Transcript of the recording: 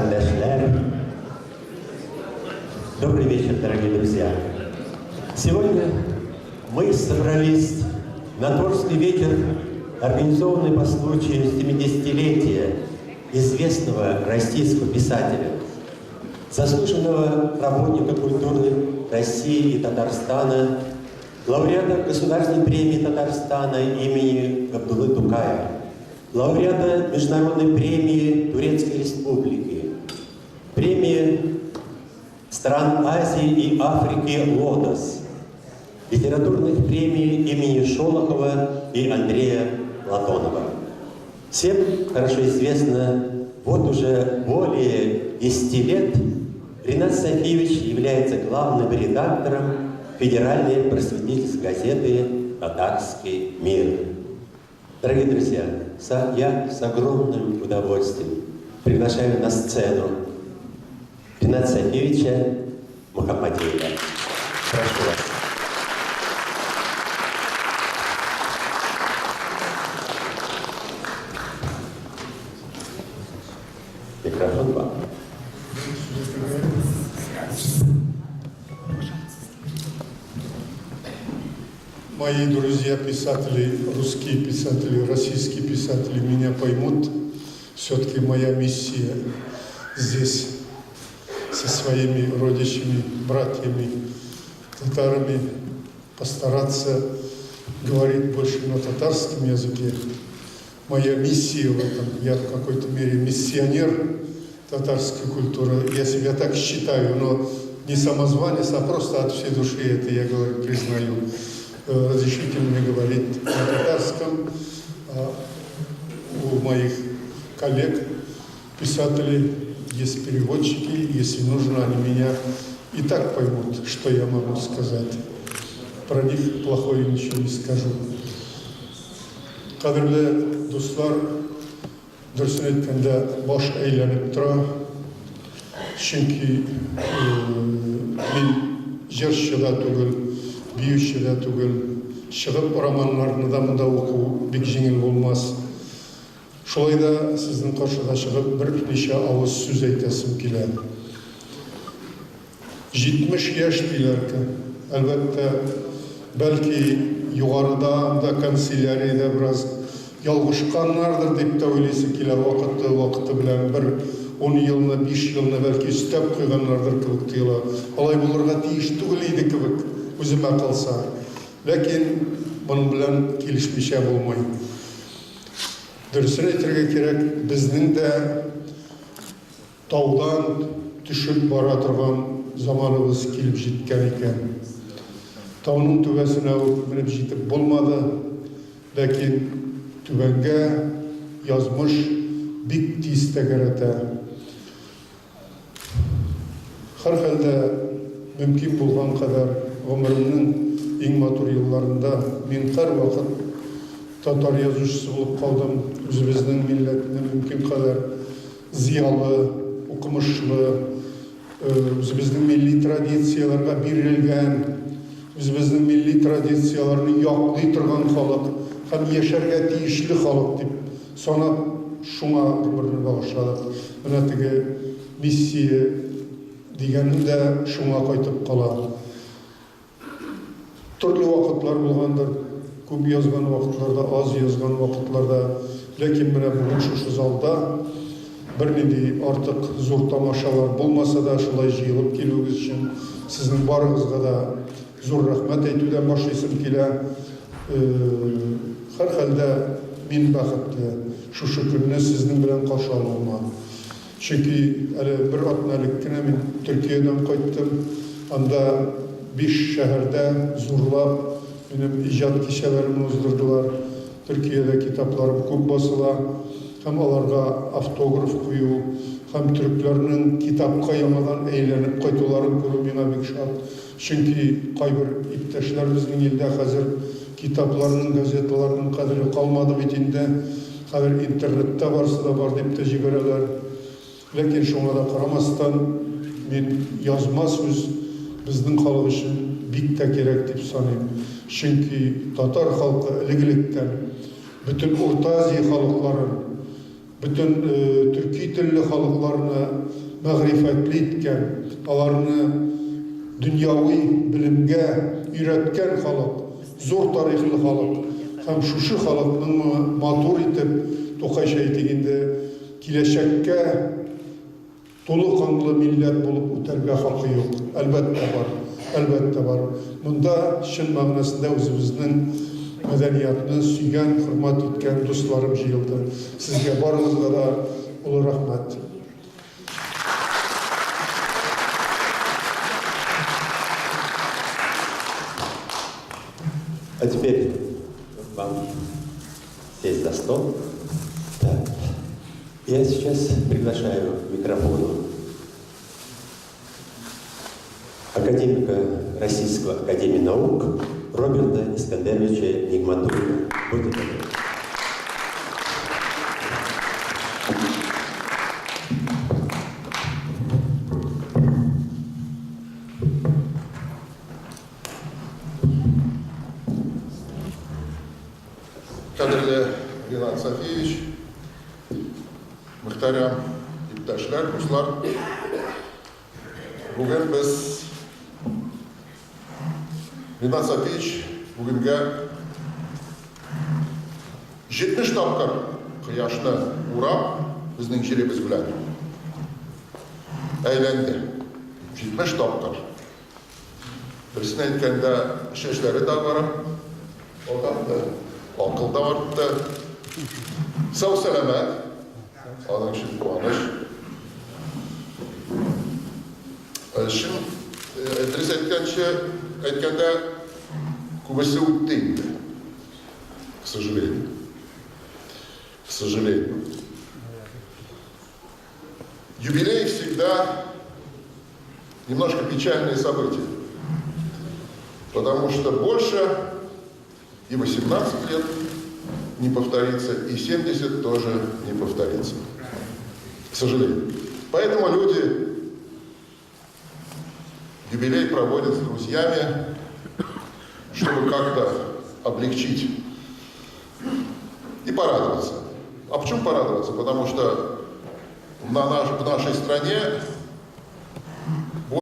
Кардәшләр! Добрый вечер, дорогие друзья! Сегодня мы собрались на творческий вечер, организованный по случаю 70-летия известного российского писателя, заслуженного работника культуры России и Татарстана, лауреата Государственной премии Татарстана имени Габдуллы Тукая, лауреата Международной премии Турецкой Республики, премии стран Азии и Африки «Лотос», литературных премий имени Шолохова и Андрея Платонова. Всем хорошо известно, вот уже более 10 лет Ринат Сафиевич является главным редактором федеральной просветительской газеты «Татарский мир». Дорогие друзья, я с огромным удовольствием приглашаю на сцену Рината Сафиевича Мухаммадиева. Прошу вас. Микрофон вам. Мои друзья писатели, русские писатели, российские писатели меня поймут. Все-таки моя миссия здесь со своими родичами, братьями, татарами постараться говорить больше на татарском языке. Моя миссия в этом, я в какой-то мере миссионер татарской культуры, я себя так считаю, но не самозванец, а просто от всей души это я говорю, признаю. Разрешите мне говорить на татарском. У моих коллег, писателей, есть переводчики, если нужно, они меня и так поймут, что я могу сказать. Про них плохое ничего не скажу. Кадерле дуслар, дөресен әйткәндә, баш әйләнеп тора. Чөнки мин җырчы да түгел, биюче дә түгел. Чыгып романнарны да монда уку бик җиңел булмас. Шулай да сезнең каршыга чыгып берничә авыз сүз әйтәсем килә. 70 яшь диләр икән. Әлбәттә, бәлки югарыда анда канцеляриядә бераз ялгышканнардыр дип тә уйлыйсы килә, вакыты вакыты белән бер ун елны, биш елны бәлки өстәп куйганнардыр кебек тоела. Алай булырга тиеш түгел иде кебек, үземә калса. Ләкин моның белән килешмичә булмый. Дөресен әйтергә кирәк, безнең дә Таудан төшеп бара торган заманыбыз килеп җиткән икән. Тауның түбәсенә үк менеп җитеп булмады, ләкин түбәнгә язмыш бик тиз тәгәрәтә. Һәрхәлдә, мөмкин булган кадәр гомеремнең иң матур елларында мин һәрвакыт татар язучысы булып калдым, үзебезнең милләтне мөмкин кадәр зыялы, укымышлы, үзебезнең милли традицияләргә бирелгән, үзебезнең милли традицияләрне яклый торган халык һәм яшәргә тиешле халык дип санап, шуңа гомерне багышладык. Менә теге миссия дигәнем дә шуңа кайтып кала. Төрле вакытлар булгандыр, күп язган вакытларда, аз язган вакытларда. Ләкин менә бүген шушы залда бернинди артык зур тамашалар булмаса да, шулай җыелып килүегез өчен сезнең барыгызга да зур рәхмәт әйтүдән башлыйсым килә. Һәрхәлдә, мин бәхетле шушы көнне сезнең белән каршы алуыма. Чөнки әле бер атна элек кенә мин Төркиядән кайттым. Анда биш шәһәрдә зурлап минем иҗат кичәләремне уздырдылар. Төркиядә китапларым күп басыла һәм аларга автограф кую һәм төрекләрнең китапка яңадан әйләнеп кайтуларын күрү миңа бик шат. Чөнки кайбер иптәшләр безнең илдә хәзер китапларның, газеталарның кадере калмады бит инде, хәзер интернетта барысы да бар дип тә җибәрәләр. Ләкин шуңа да карамастан, мин язма сүз безнең халык өчен бик тә кирәк дип саныйм. Чөнки татар халкы элек-электән бөтен Урта Азия халыкларын. бөтен төрки телле халыкларны мәгърифәтле иткән, аларны дөньяви белемгә өйрәткән халык, зур тарихлы халык. Һәм шушы халыкның матур итеп, Тукайча әйтик инде, киләчәккә Тулы канлы милләт булып үтәргә хакы юк. Әлбәттә бар. Әлбәттә бар. Монда чын мәгънәсендә үзебезнең мәдәниятны сөйгән, хөрмәт иткән дусларым җыелды. Сезгә барыгызга да олы рәхмәт. А теперь вам сесть за стол. Так. Я сейчас приглашаю к микрофону академика Российского академии наук Роберта Искандеровича Нигматуллина. Будьте добры. Кадерле Ринат Сафиевич, мөхтәрәм иптәшләр, дуслар, бүген без Ринат Сафиевич бүгенгә 70 тапкыр кояшны урап, безнең җиребез белән әйләнде. 70 тапкыр. Дөресен әйткәндә, чәчләре дә агарып агарды, акыл да артты. Сау-сәламәт, аның өчен куаныч. Чын, дөрес әйткәнче, әйткәндә, күбесе үтте инде. К сожалению. К сожалению. Юбилей всегда немножко печальное событие, потому что больше и 18 лет не повторится, и 70 тоже не повторится, к сожалению. Поэтому люди юбилей проводят с друзьями, чтобы как-то облегчить и порадоваться. А почему порадоваться? Потому что на наш, в нашей стране